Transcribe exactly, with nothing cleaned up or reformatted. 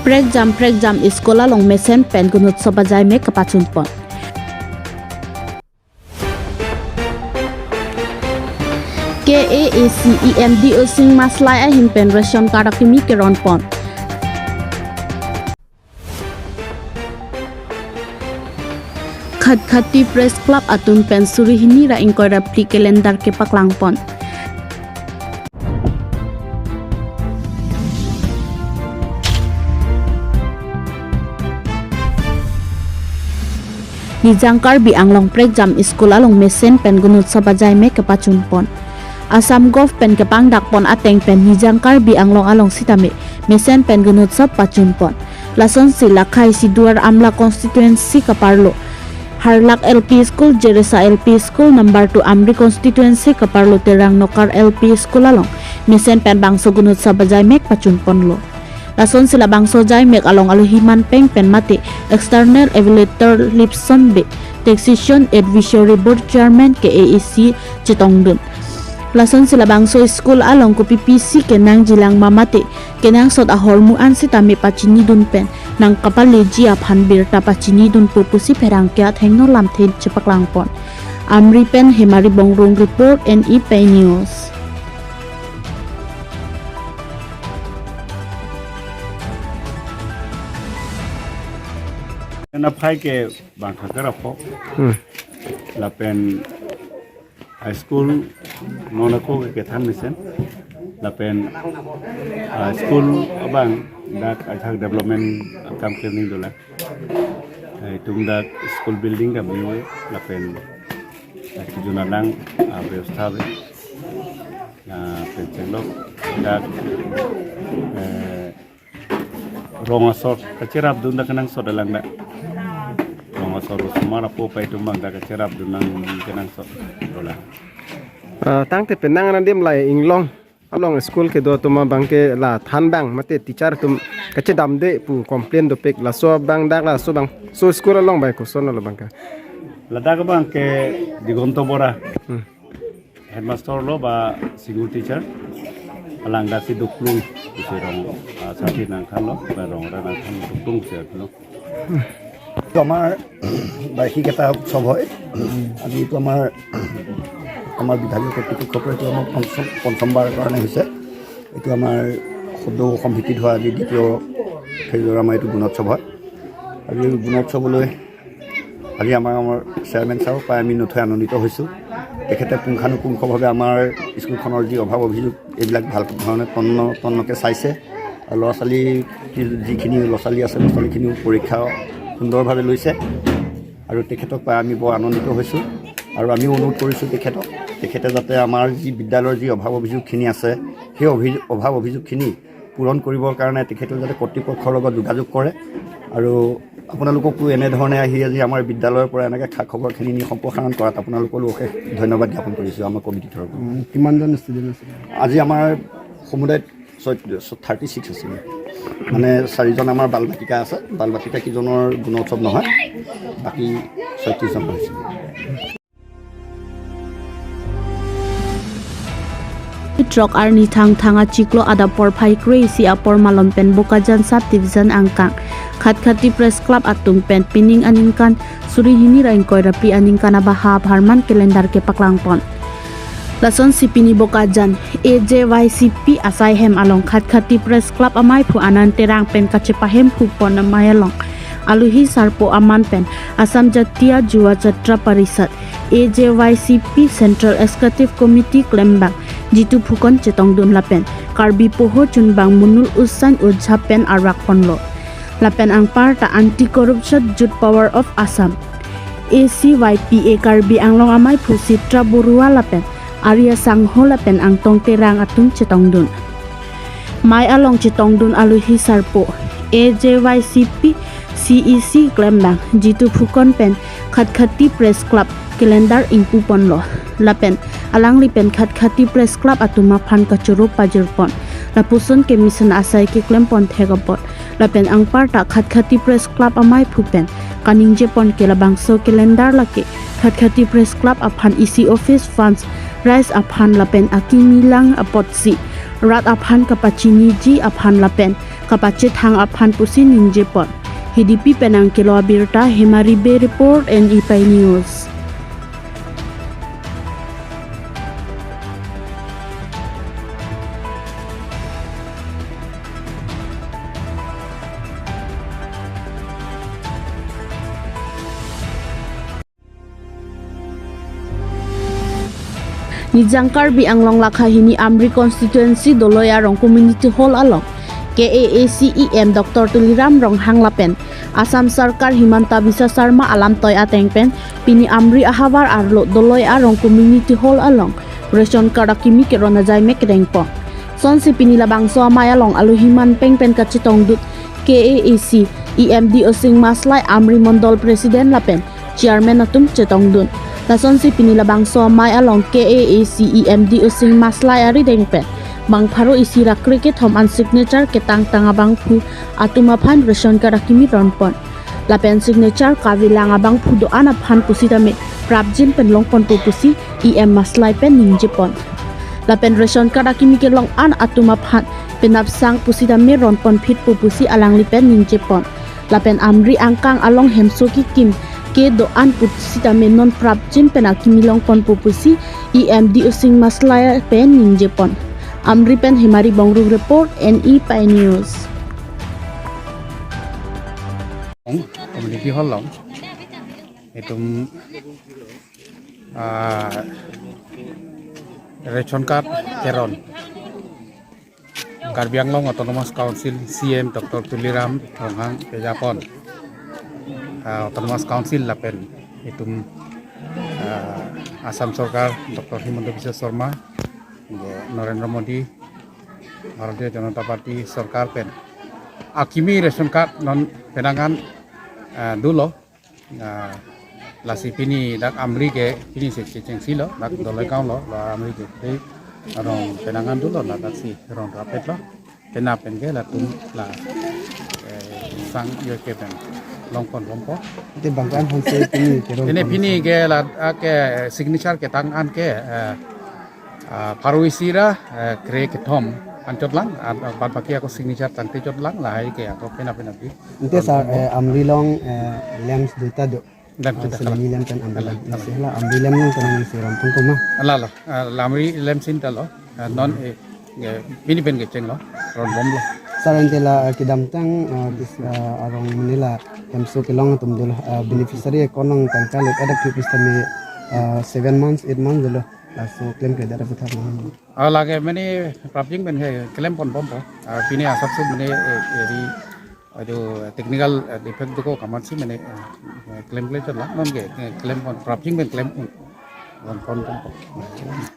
Prekjam prekjam school along mesen pen Gunotsav ajaimek kapachunpon. K A A C E M D O Singma Salai ahin pen ration card akimi keronpon. Khatkhati Press Club atum pen suri hini ra ingkoi ra phli calendar kepaklangpon. Nijang Karbi Anglong prekjam school along mesen pen Gunotsav ajaimek kepachunpon. Assam Govt pen kepangdakpon ateng pen Nijang Karbi Anglong along sitame mesen pen Gunotsav pachunpon. Lasonsi la Khasi Duar Amla constituency kaparlo Harlak L P School, Jeresa L P School, number two Amri constituency kaparlo Terang Nokar L P School along mesen pen bangso Gunotsav ajaimek pachunponlo. Lasonsi labangso ajaimek along alohi manpeng pen mate external evaluator Lipson Bey, Taxation Advisory Board Chairman K A A C chetongdun. Lasonsi labangso school along kopi pisi kenangjilang ma mate kenangsot ahormu an sitame pachinidun pen nangkapaleji aphan birta pachinidunpo pusi pherangke athengno lamthe chepaklangpon. Amri pen Hemari Bongrung report, N E Pei News. Ena phai ke bangkha kerapho. Hmm. Lapen high school non ako ke kethan mesen. Lapen, ah, school abang dak ajak development akam kening dolang. Eh, itum dak school building kami lapen, ah, kejun alang, ah, bevastha ave. Ah, pen chenglok dak, eh, rong asor kacherapdun dak kenangsot alang dak. Rong asor osomar apo pai atum abang dak kacherapdun nang kenangsot dolang. Ah, tangte penang adim lahei Inglong along school kedo atum abang ke la than abang mate teacher atum kachedamde pu complain dopik, laso abang dak laso abangso school along abang kosonlo abang ke. Ladak abang ke Digonto Bora. Hmm. Headmaster lo ba single teacher. Alang daksi duklung isi rong, ah, sati nangthanlo, ba rong ra nangthan duklung isi lo. এইটো আমাৰ বাৰ্ষিক এটা উৎসৱ হয়। আজি এইটো আমাৰ, আমাৰ বিভাগীয় কৰ্তৃপক্ষৰ পৰা এইটো আমাৰ পঞ্চম, পঞ্চমবাৰৰ কাৰণে হৈছে। এইটো আমাৰ সদ্য সম্প্ৰতি হোৱা আজি দ্বিতীয় ফেজৰ আমাৰ এইটো গুণোৎসৱ হয়। আৰু এই গুণোৎসৱলৈ আজি আমাৰ, আমাৰ চেয়াৰমেন ছাৰক পাই আমি নথৈ আনন্দিত হৈছোঁ। তেখেতে পুংখানুপুংখভাৱে আমাৰ স্কুলখনৰ যি অভাৱ অভিযোগ, এইবিলাক ভাল ধৰণে তন্ন তন্নকৈ চাইছে। আৰু ল'ৰা ছোৱালী কি-, যিখিনি ল'ৰা ছোৱালী আছে, ল'ৰা ছোৱালীখিনিও পৰীক্ষা সুন্দৰভাৱে লৈছে। আৰু তেখেতক পাই আমি বৰ আনন্দিত হৈছোঁ। আৰু আমিও অনুৰোধ কৰিছোঁ তেখেতক, তেখেতে যাতে আমাৰ যি বিদ্যালয়ৰ যি অভাৱ অভিযোগখিনি আছে, সেই অভি-, অভাৱ অভিযোগখিনি পূৰণ কৰিবৰ কাৰণে তেখেতে যাতে কৰ্তৃপক্ষৰ লগত যোগাযোগ কৰে। আৰু আপোনালোককো এনেধৰণে আহি আজি আমাৰ বিদ্যালয়ৰ পৰা এনেকৈ খা খবৰখিনি নি সম্প্ৰসাৰণ কৰাত আপোনালোকলৈ অশেষ ধন্যবাদ জ্ঞাপন কৰিছোঁ আমাৰ কমিটিৰ তৰফৰ পৰা। উম, কিমানজন ষ্টুডেণ্ট আছিলে? আজি আমাৰ সমুদায় ছয়-, থাৰ্টি ছিক্স আছিলে। মানে চাৰিজন আমাৰ বাল বাটিকা আছে, বাল বাটিকা কেইজনৰ গুণোৎসৱ নহয়, বাকী ছয়ত্ৰিছজন হৈছে। Throk arni Thangthang achiklo adap porphai kre-isi apor malom pen Bokajan Sub Division angkang Khatkhati Press Club atum pen pining aningkan suri hini ra ingkoi ra phli aningkan abaha apharman calendar kepaklangpon. Lasonsi pini Bokajan A J Y C P asai hem along Khatkhati Press Club amaiphu Anand Terang pen kachepahemphupon amei along alohi sarpo aman pen Assam Jatiya Yuva Chatra Parishad, A J Y C P Central Executive Committee klembang Jitu Phukan chetongdun lapen Karbi Poho chunbang Munul Usain Ojha pen arvakponlo. Lapen anparta Anti Corruption Youth Power of Assam, A C Y P A Karbi Anglong amaiphu Sitra Borua lapen Arya Sangho lapen Angtong Terang atum chetongdun. Mei along chetongdun alohi sarpo A J Y C P C E C klembang Jitu Phukan pen Khatkhati Press Club calendar ingpuponlo. Lapen alangli pen Khatkhati Press Club atum aphan kachoro pajirpon. Lapuson ke mesen asai keklempon thek apot. Lapen anparta Khatkhati Press Club amaiphu pen kaningjepon ke labangso calendar lake Khatkhati Press Club aphan isi office funds rise aphan lapen akimi lang apotsi rat aphan kapachiniji aphan lapen kapachethang aphan pusi ningjepon. Hidipi penang kelo abirta Hemari Bey report, N E Pi News. Nijang Karbi Anglong lakha hini Amri constituency Doloi Arong Community Hall along K A A C E M Doctor Tuliram Ronghang lapen Assam Sarkar Himanta Biswa Sarma alamtoi ateng pen pini Amri ahavar arlo Doloi Arong Community Hall along ration card akimi keron ajai mek kedengpo. Sonsi pini labangso amei along alohi manpeng pen kachetongdut K A A C E M D O Singma Maslai Amri Mondol President lapen Chairman atum chetongdun. Lasonsi pini labangso amei along K A A C E M D O Singma Maslai arideng pen bang pharo isi ra kre kethom an signature ketangtang abangphu atum aphan ration card akimi ronpon. Lapen signature kavelang abangphu do-an aphan pusitame prapjin pen longponpo pusi E M Maslai pen ningjepon. Lapen ration card akimi kelong an atum aphan penapsang pusitame ronponphitpo pusi alangli pen ningjepon. Lapen Amri angkang along hemso kekim kedo-an pusitame non prapjin pen akimi longponpo pusi E M D O Singma Maslai pen ningjepon. Amri pen Hemari Bongrung report, N E Pi News. Community hall along itum, ah, ration card keron Karbi Anglong Autonomous Council C E M Doctor Tuliram Ronghang pejapon, ah, Autonomous Council lapen itum, ah, Assam Sorkar Doctor Himanta Biswa Sarma, Narendra Modi, Bharatiya Janata Party Sorkar pen akimi ration card non penang an, ah, dolo. Ah, lasi pini dak Amri ke pini si checheng silo, dak Doloi Gaon lo, lo Amri ke. Te arong penang an dolo, ladak si ronrapetlo. Penap pen ke latum la, eh, sang yo ke pen longponbompo. Te bangkan hon se pini keron Ini pon pini si. Ke la, ah, ke signature ketang an ke, eh, ah, pharo isi ra, eh, kre kethom anchot lang, ah, bad baki ako signature tangte chot lang, lahai ke ako penap penap di. Ante sir, eh, Amri along, eh, lamps duita do. Lamps duita, ah, Selangor lamps pen Amri lamps. Isi la Amri lamps along penang isi ronpon koma. Ala la, ah, la Amri lamps inta lo, ah, non, eh, eh, pini pen kecheng lo, ronbomlo. Sir, ante la, ah, kedamtang, ah, kis-, ah, arong mene la hemso kelong atum dolo, ah, beneficiary account along tangka le adak pusitame, ah, seven months, eight months dolo. Laso klemkledet aputhak ma? Ah, lake mene prapjin pen ke klemponbompo. Ah, pini asapso mene, eh, eri, aduh, technical, eh, defect doko kamatsi mene, eh, klemkle chot lang, non ke, eh, klempon, prapjin pen klempon. Klempon, klempon.